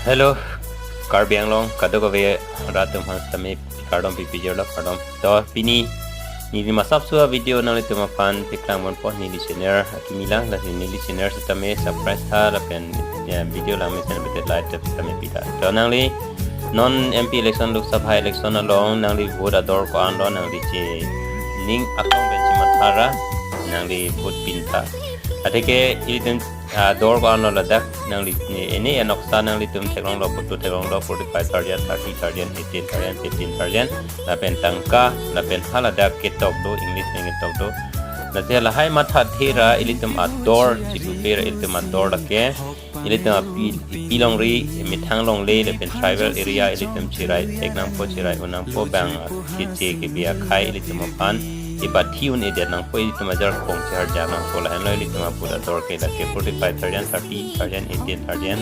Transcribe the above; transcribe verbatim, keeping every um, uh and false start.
Hello, Karbi Anglong kadokave rat atum aphan sitame kardom pipijirlo, kardom. To pini neli masapso a-video nanglitum aphan paklang ponpo neli channel akimi lang, lasi neli channel sitame subscribe tha lapen, ya, video langme channel bete like tha sitame pitha. To nangli non M P election, Lok Sabha election along nangli vote ador ko-anlo, nangli chining aklong pen chimatha ra nangli vote pintha. Atheke ilitum ador ko-anlo ladak nangli ne ene anoksa nanglitum theklonglo, photo theklonglo, forty-five thousand, thirty thousand, eighteen thousand, fifteen thousand, lapen tangka, lapen haladak ketok do, English pen ketok do. Lasi lahai mathathe ra ilitum ador chipupe ra ilitum ador lake ilitum api, api longri, methang longle, lapen tribal area ilitum chirai thek nangpo, chirai un nangpo, bang keche kebi akhei ilitum aphan ipathi un-edet nangpo, ilitum ajar kong chiharja nangpo, lahenlo ilitum a-vote ador ke lake forty-five thousand, thirty thousand, eighteen thousand,